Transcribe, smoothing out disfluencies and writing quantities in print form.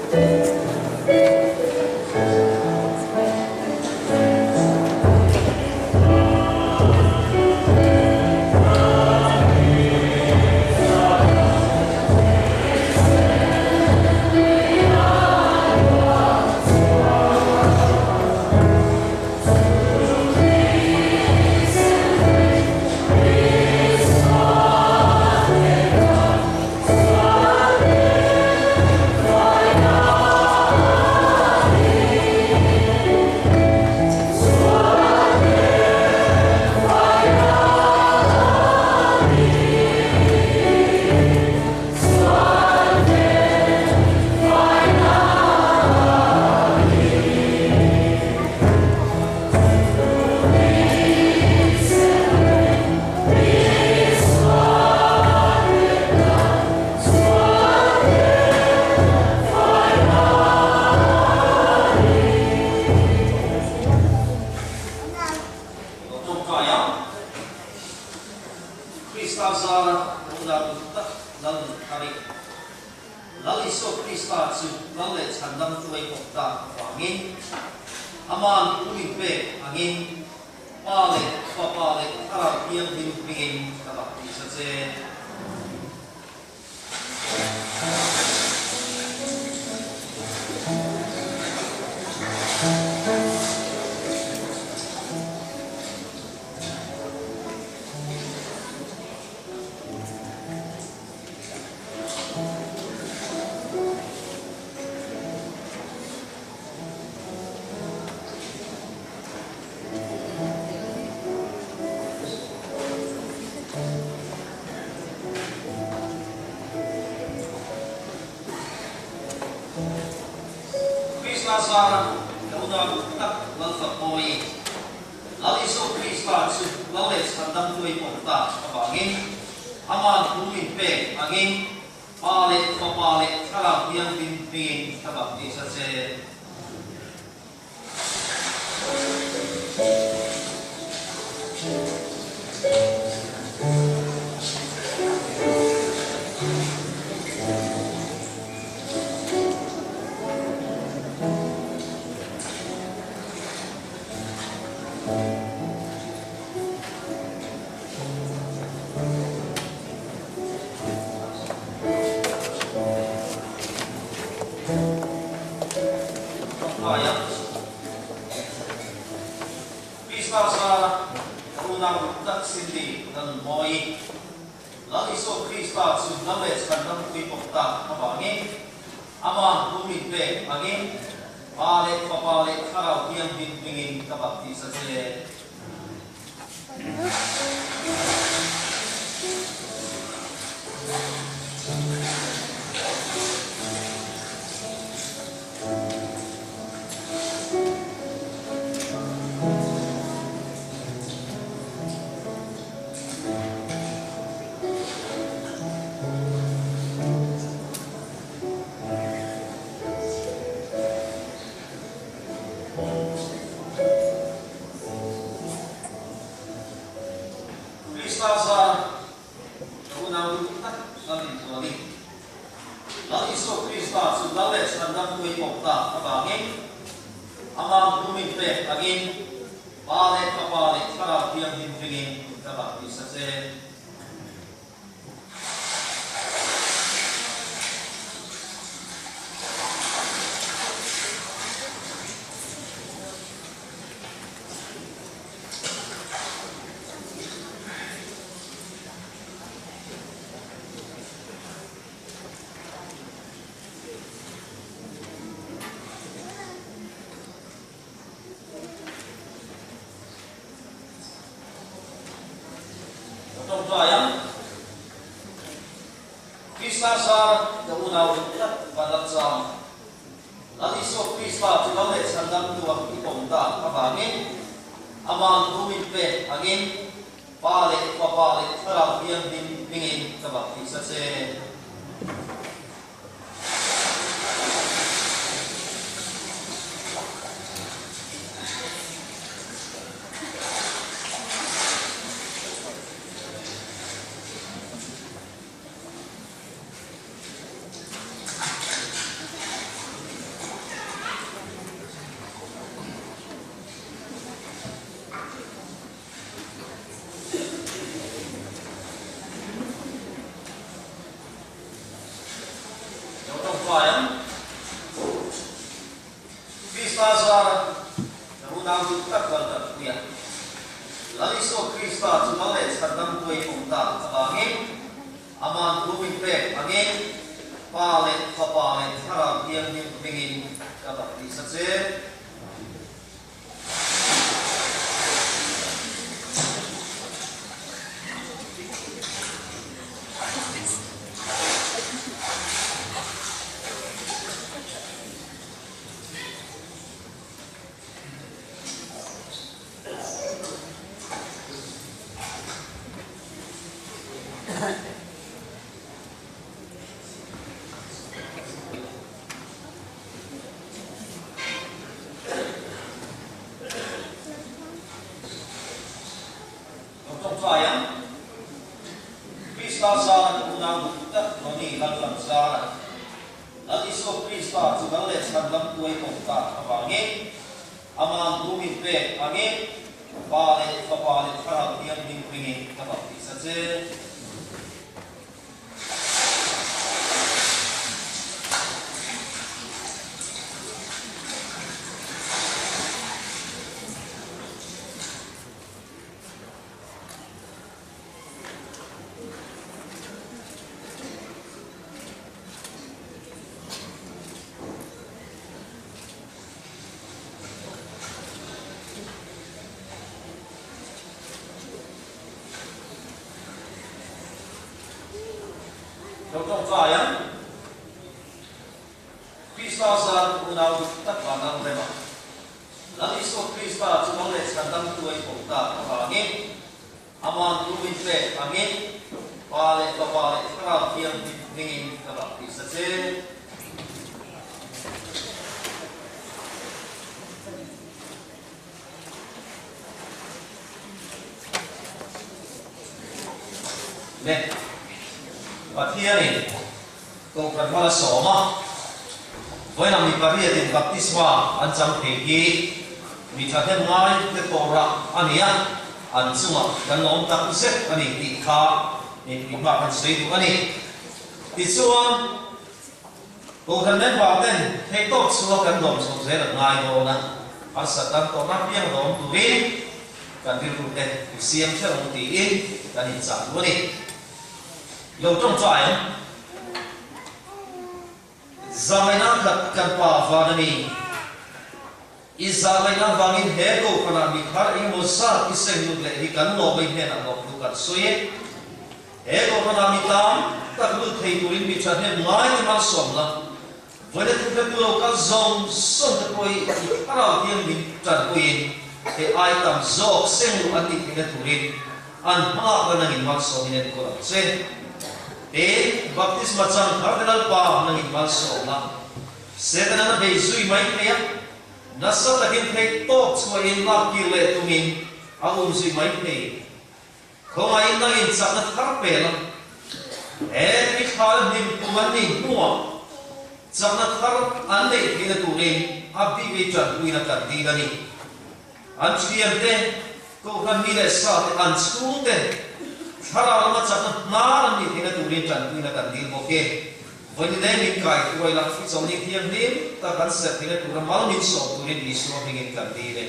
Lo tawngtai ang. Krista zara unau duh tak Lal Nuthari. Lal Isua Krista chu Lal leh Chhandam tuai pawh tak avangin Aman u min pek angin Pa leh Fapa leh Thlarau Thianghlim hmingin ka baptisa che. Krista zara ka unau duh tak Lalfakmawii, Lal Isua Krista chu Lal leh Chhandam tuai pawm tak avangin Aman thu min pek angin Pa leh Fapa leh Thlarau Thianghlim hmingin ka baptisa che. Tawngtai a, Krista zara ka unau duh tak Cindy ka nunmawi. Lal Isua Krista chu dam leh chhandam pui pawm tak avangin Aman thu min pek angin Pa leh Fapa leh Thlarau Thianghlim hmingin ka baptisa che. Krista zar ka unau duh tak Lal intuanin Lal Isua Krista chu Lal leh Chhandam pui pawm tak avangin Amah hu min pek angin Pa leh Fapa leh Thlarau Thianghlim hmingin ka baptisa che. Ka tawngtai ang. Krista zar ka unau duh tlat van lam chang. Lal Isua Krista chu lo leh chhandam tuah i pawm tak avangin Aman thu min pek angin Pa leh Fapa leh Thlarau Thianghlim hmingin ka baptisa che. Aman thu min pek angin Pa leh Fapa leh Thlarau Thianghlim hmingin ka baptisa che. Lo tawngtai ang. Krista zara ka unau duh tak Ronnie Lallam zara Lal Isua Krista chu dal leh chhan lam tuai awm tak avangin Aman thu min pek angin Pa leh Fapa leh Thlarau Thianghlim hmingin ka baptisa che. Lo tawngtai ang. Krista zan unau dik tak van ang rem a. Lal Isua Krista chu lo leh chhandamtu a i pawm tak avangin Aman thu min pek angin Pa leh Fapa leh Thlarau Thianghlim hmingin ka baptisa che. Le Pathianin Kohhran hmala sawma vawiin mi pariatin baptisma an chang thei hi mi thahnem ngai te tawrah a ni a, an chungah kan la awm tak zet a ni tih kha mipui hma kan sawi duh a ni. Tichuan, Kohhran member ten theihtawp chhunga kan dawm chhoh zel an ngai dawn a, harsat an tawrhna piang dawm turin kan rilru te i siam hreh ang tiin kan inchah duh a ni. Lo tawngtai ang. Zahraina khat kan pa van a ni. I zahraina vangin he kohhranah mi thar engemaw zat i seng lut leh hi kan lawm a, i hnenah lawmthu kan sawi e. He kohhranah mi tam tak lut thei turin mi thahnem ngai te malsawmna, vawiina thuphetu lo kal zawng zawng te pawh hi i thlarau hian min tanpuiin he ai tam zawk seng luh an nih theihna turin an hmalakna nangin malsawmin enkawl ang che. Tin, baptisma chang thar te Lalpa nangin malsawmna Setana na bei zui mai thei a, nasa takin theih tawk chhuahin lak kir leh tumin a um zui mai thei. Khawngaihin nangin chakna thar pel a, he tuithlal hlim kum an nih hnuah chakna thar an neih theihna turin a bik ei tanpuina kan dil a ni. An thiante, kohhran mi leh sa te, an chhungte thlarau lama chakna hnar an nih theihna turin tanpuina kan dil bawk e. Vawiin min kai hruai la, i chawlhni thianghlim tak an serh theihna tura mal min sawm turin Isua hmingin kan dil e.